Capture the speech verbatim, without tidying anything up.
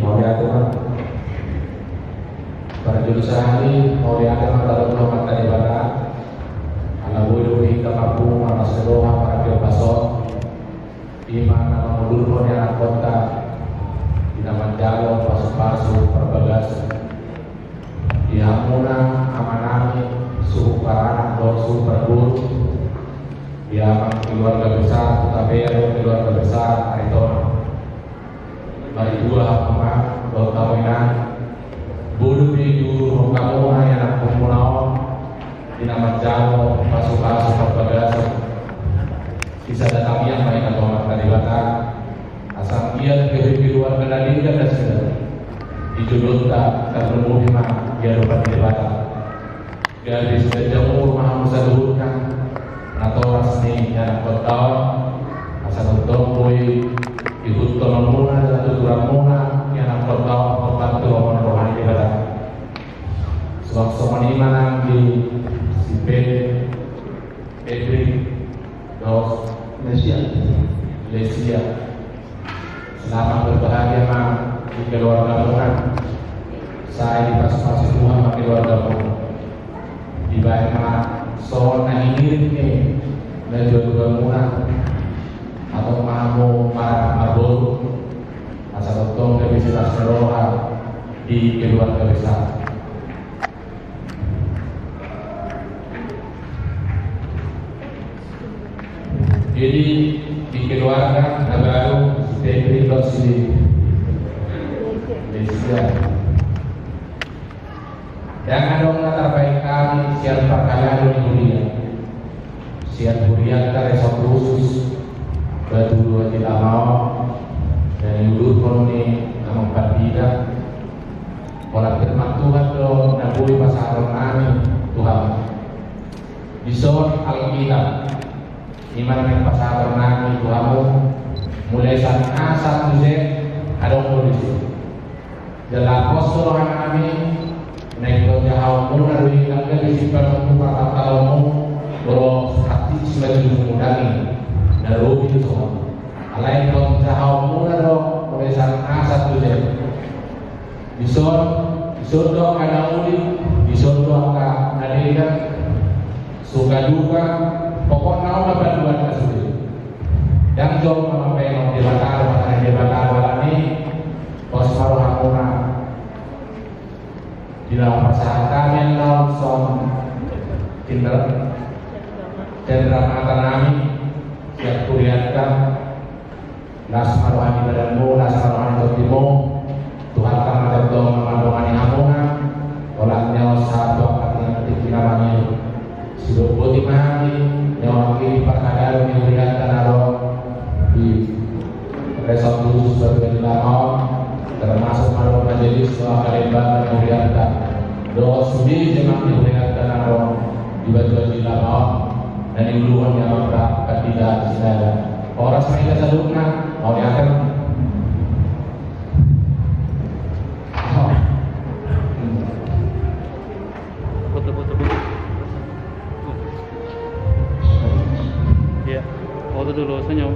Mauliate ma. Parjolo sahali, mauliate ma taruhon tu Amanta Debata. Ala boi do hita marpungu marlas ni roha marhite bagas on. Ima na mangudurhon ianakhonta, di na manjalo pasupasu parbagason. Di hamuna amanami, suhut paranak dohot suhut parboru, di amang keluarga besar Hutapea dohot keluarga besar Aritonang. Martua hamu amang dohot hamu inang, boi do diudurhon hamuna ianakhonmuna on, di na manjalo pasupasu parbagason. Sisada tangiang ma hita tu Amanta Debata, asa anggiat gabe keluarga na denggan nasida di jolonta, tarlumobi ma di adopan ni Debata. Gabe siganjang umur ma hamu saluhutna, natoras ni ianakhonta on, asa tongtong boi ihuthononmuna dohot ituturanmuna ianakhonta on, hombar tu lomo ni roha ni Debata. Suang songon i ma nang di si Pe-, Febri dohot Lesia. Lesia. Selamat berbahagia ma di keluargamuna. Sai dipasupasu Tuhan ma keluargamuna. Dibahen ma songon na hinirim ni natuatuamuna, antong ma hamu mar-, marboru, asa tongtong gabe silas ni roha di keluarga besar. Jadi, di keluarga na baru, si Febri dohot si Lesia. Ndang adong na tarbahen hami sian parhalado ni huria. Sian hurianta Resort Khusus Batu Dua Jilama on, na niudurhon ni amang pandita. Holan firman Tuhan do na boi pasahaton nami tu hamu. Dison Alkitab, ima na naeng pasahaton nami tu hamu, mulai sian A sahat tu Z, adong do disi. Jala pos do roha nami, naeng pajahaonmuna do i, ndang gabe simpang tu partantaonmu, molo hatiti simanjujung mudang i, na robi do songon i. Alai pajahaonmuna do, mulai sian A sahat tu Z. Dison, dison do angka na uli, dison do angka na denggan, suka duka, pokokna on ma panduanna sude. Ndang jou ma mambahen on Debata, Debata, Debata, alani, pos ma rohamuna. Di na pasahat hami annon songon cindra, cindra mata nami, sian hurianta. Las ma roha ni badanmu, las ma roha ni tondimu. Tuhanta ma tongtong mandongani hamuna. Holan niosa tu angka tingki na mangido. Sidok boti ma hami, niosa i di parhalado ni hurianta na ro di Resort Khusus Batu Dua Jilama on, termasuk ma dohot majelis dohot angka lembaga ni hurianta. Dohot sude jemaat ni hurianta na ro di Batu Dua Jilama on, na niuluhon ni amanta pandita Sinada. Horas ma hita saluhutna, mauliate. Foto, foto, foto. Iya, foto dulu, senyum.